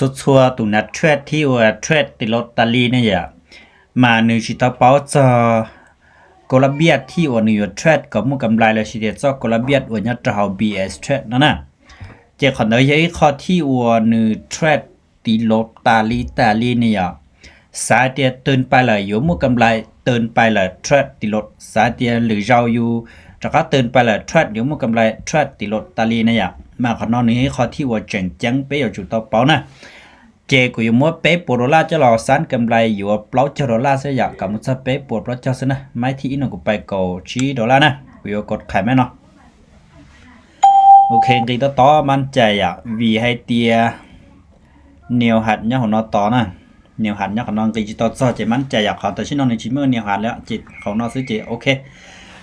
txhua txhua tus nav trade thiab ua trade tis laus tas li ne yom, mas nws tsis tau paub txog kau lab piaj thij uas nws yuav trade kom muaj kam nplais lossis tias txoj kau lab piaj uas nyob rau hauv B S Trade no na. Ces qhov ntawd yog ib qho thij uas nws trade tis laus tas li tas li ne yom. Xav tias tws pais lawm yuav muaj kam nplais tws pais lawm trade tis laus, xav tias lwm zaus yus rov qab tws pais lawm trade yuav muaj kam nplais trade tis laus tas li na yom. Mas qhov no nws yog ib qho thij uas tseem ceeb peb yuav tsum tau paub na. Ces kuv yuav muab peb puas dollar coj los xab kam nplais yuav plaub caug dollar xwb yom, kom mus txog peb puas plaub caug xwb na. Maiv thij ib no kuv pais kaum tsib dollar na, kuv yuav kov qhais maiv no. Ok, nqis tob tob mab cai yom, vim hais tias nias has nyob hauv no tod na. Nias has nyob qhov no nqis tsis tau txog ces mab cai yom, qhov tam sim no nws tsis muaj nias has lawm ces hauv no xwb ces ok.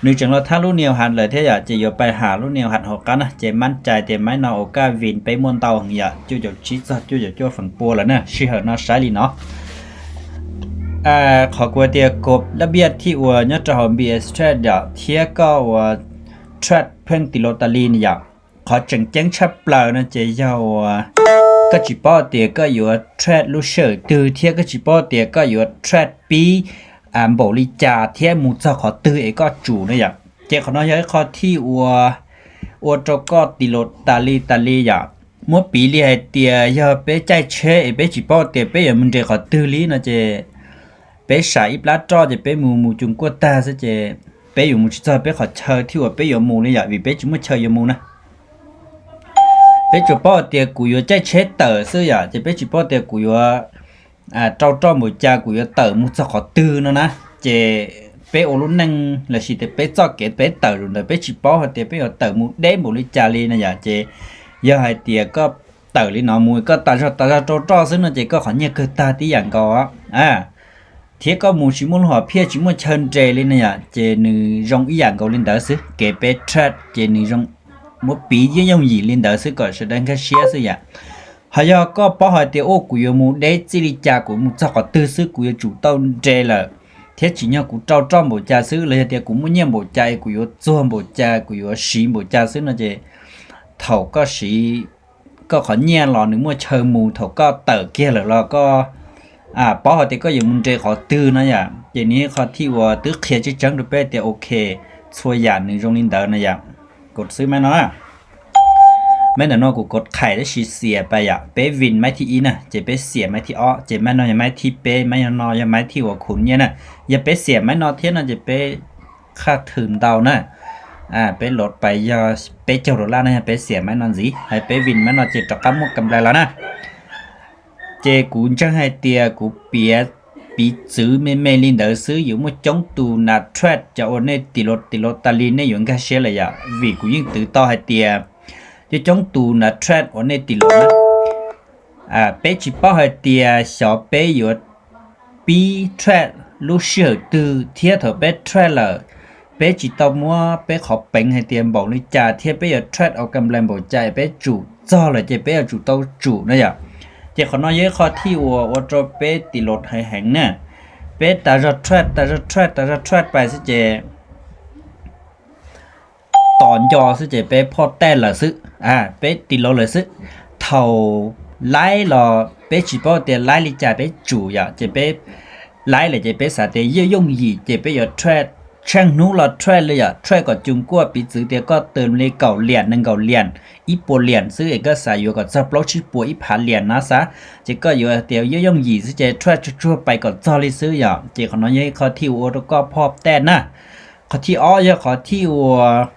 Nws tseem los thab lub nias has lawm thiab yom, ces yuav pais has lub nias has hauv qab na. Ces mab cai tias maiv no ua kaj vin peb muaj ntau heev yom, cuaj caum tsib txog cuaj caum cuaj feem pua lawm na, sij hawm no saib li no. Qhov kuv tias kau lab piaj thij uas nyob rau hauv B S Trade yom, thiab koj ua trade pheej tis laus tas li ne yom. Qhov tseem ceeb tshaj plaws no ces yog uas koj tsis paub tias koj yuav trade lub sij hawm twg thiab koj tsis paub tias koj yuav trade pib npaum li cas thiab mus txog qhov twg es koj tsum na yom. Ces qhov no yog ib qho thij ua, ua rau koj tis laus tas li tas li yom. Muab piv li hais tias yog peb caij tsheb es peb tsis paub tias peb yuav mus nres qhov twg li no ces peb sam ib plab roj ces peb mus mus cuj kuaj tag xwb ces peb yuav mus tsis txog peb qhov chaw thij uas peb yuav mus li yom, vim peb tsis muaj chaw yuav mus na. Peb tsuas paub tias kuv yuav caij tsheb tawm xwb yom, ces peb tsis paub tias kuv yuav rau roj npaum cas, kuv yuav tawm mus txog qhov twg no na. Ces peb ua lub neej lossis tias peb txoj kev peb tawm zaum ntawd peb tsis paub hais tias peb yuav tawm mus deb npaum li cas li na yom. Ces yog hais tias koj tawm li no mus koj tas zog tas zog rau roj xwb no ces koj qhov nyiaj kawg tag tib yam nkaus. Thiab koj mus tsis muaj lub hom phiaj tsis muaj chaw nres li na yom, ces nws zoo ib yam nkaus li ntawd xwb. Kev peb trade ces nws zoo, muab piv yooj yooj yim li ntawd xwb kom sawv daws nkag siab xwb yom. Ho yog koj paub hais tias ua kuv yuav mus deb txij li cas, kuv mus txog qhov twg xwb kuv yuav tsum tau nres lawm, thiab tsis nyog kuv rau roj npaum cas xwb los yog tias kuv muaj nyiaj npaum cas es kuv yuav txuag npaum cas kuv yuav siv npaum cas xwb no ces thaum koj siv koj qhov nyiaj los nws muaj chaw mus, thaum koj tawm kiag lawm los koj paub hais tias koj yuav mus nres qhov twg no yom. Ces nws qhov thij uas twb qhia tseeb tseeb rau peb tias ok, txhua yam nws zoo li ntawd no yom. Kuv xwb maiv no, maiv ntawm no kuv kov qhais tab sis xiam pais yom, peb vin maiv thij ib na ces peb xiam maiv thij ob ces maiv no yog maiv thij peb, maiv no yog maiv thij uas khuv nyiaj na. Yog peb xiam maiv no thiab no ces peb qhaj thwm ntau na. Peb los pais yog peb caug dollar na, yog peb xiam maiv no ntxiv, hais peb vin maiv no ces rov qab muaj kam nplais los na. Ces kuv ntseeg hais tias kuv piav piv txwv me me li ntawd xwb, yuav muaj coob tus nav trade cov uas nej tis laus tis laus tas li nej yuav nkag siab lawm yom, vim kuv yeej twv tau hais tias coob coob tus nav trade uas nej tis laus na. Peb tsis paub hais tias xyov peb yuav pib trade lub sij hawm twg thiab thaum peb trade lawm, peb tsis tau muab peb qhov peev hais tias npaum li cas thiab peb yuav trade ua kam nplais npaum cas, peb tsum txog lawm ces peb yuav tsum tau tsum na yom. Ces qhov no yog ib qho thij uas ua rau peb tis laus heev heev na. Peb tas zog trade tas zog trade tas zog trade pais xwb ces tos nco xwb ces peb phoj taj lawm xwb, peb tis laus lawm xwb. Thaum laib los peb tsis paub tias laib li cas peb tsum yom, ces peb laib lawm ces peb xav tias yooj yooj yim ces peb yuav trade, tsheej hnub los trade li yom, trade kom cuj kuaj, piv txwv tias koj tws li kaum liam nees nkaum liam ib puas liam xwb es koj xav yuav kom txog plaub tsib puas ib phav liam no xav, ces koj yuav tias yooj yooj yim xwb ces trade tsuag tsuag pais kom txog li xwb yom. Ces qhov no yog ib qho thij uas ua rau koj phoj taj na. Qhov thij ob yog qhov thij uas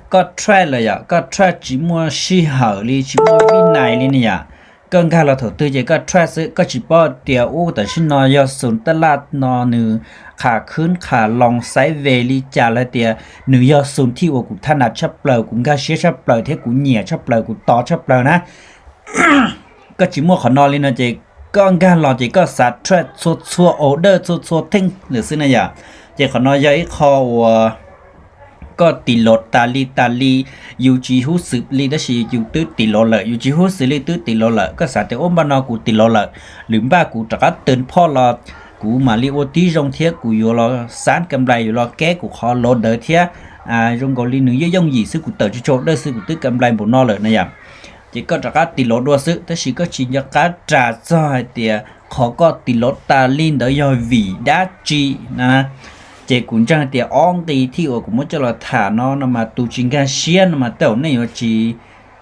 koj trade lawm yom, koj trade tsis muaj sij hawm li tsis muaj vij nais li ne yom. Koj nkag los thaum twg ces koj trade xwb, koj tsis paub tias ub tam sim no yog xus taj laj no nws qha khwb qha loo sideways li cas los tias nws yog xus thij uas kuv thaj nas tshaj plaws, kuv nkag siab tshaj plaws thiab kuv nyiam tshaj plaws, kuv tos tshaj plaws na. Koj tsis muaj qhov no li no ces koj nkag los ces koj xav trade txhua txhua order txhua txhua theej lawm xwb na yom. Ces qhov no yog ib qho uas koj tis laus tas li tas li, yus tsis hub xwm li tab sis yus twb tis laus lawm, yus tsis hub xwm li twb tis laus lawm, koj xav tias ub npaj no kuv tis laus lawm, lwm npaj kuv rov qab tws phoj los kuv mam li ua tib zoo thiab kuv yuav los xab kam nplais, yuav los keb kuv qhov laus ntawd thiab. Zoo nkaus li nws yooj yooj yim xwb, kuv tawm tsuag tsuag dawj xwb kuv twb kam nplais npaum no lawm na yom. ces koj rov qab tis lov dua xwb, tab sis koj tsis nco qab ras txog hais tias qhov koj tis lov tas li ntawd yog vim dab tsi na. Ces kuv ntseeg tias ob nqe thib uas kuv muab coj los tham no no mas tus tsis nkag siab no mas tej zaum nej yuav tsis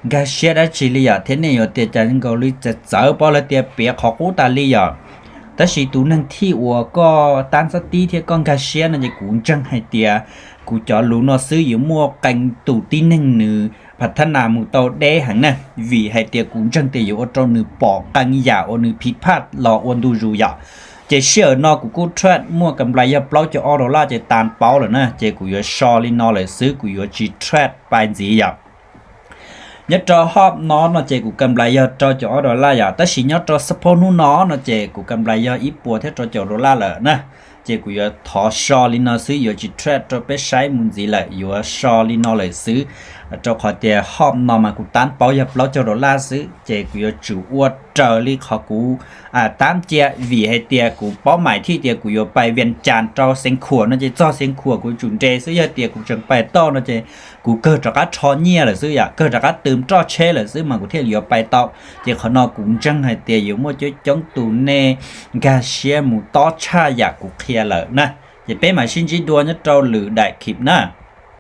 nkag siab dab tsi li yom, thiab nej yuav tias cas nkaus li txawv txawv pab lawv tias piav qhov qub tas li yom. Tab sis tus neeg thib uas koj tab xab tib thiab koj nkag siab no ces kuv ntseeg hais tias kuv cov lus no xwb yuav muaj qee tus tib neeg nws phav thab nas mus tau deb heev na, vim hais tias kuv ntseeg tias yuav ua rau nws pom qee yam uas nws phiv phaj los ua ntu zus yom. Ces sij hawm no kuv kuj trade muaj kam nplais yog plaub caug ob dollar ces tas paub lawm na, ces kuv yuav so li no lawm xwb, kuv yuav tsis trade pais ntxiv yom. Nyob rau hob no no ces kuv kam nplais yog rau caum ob dollar yom, tab sis nyob rau support hnub no no ces kuv kam nplais yog ib puas thiab rau caum dollar lawm na. Ces kuv yuav thov so li no xwb, yuav tsis trade rau peb saib mus ntxiv lawm, yuav so li no lawm xwb. Rau qhov tias hob no mas kuv tab paub yog plaub caug dollar xwb, ces kuv yuav tsum ua raws li qhov kuv tab cia, vim hais tias kuv paub mais thiab tias kuv yuav pais Vias Cas rau Xeev Khuam no ces txog Xeev Khuam kuv tsum nres xwb, yog tias kuv tseem pais tau no ces kuv kawg rov qab rho nyiaj lawm xwb yom, kawg rov qab tws roj tsheb lawm xwb mas kuv thiaj li yuav pais tau. Ces qhov no kuv ntseeg hais tias yuav muaj coob coob tus nej nkag siab mus tob tshaj yam kuv qhia lawm na. Ces peb mam sib ntsib dua nyob rau lwm daim clip na.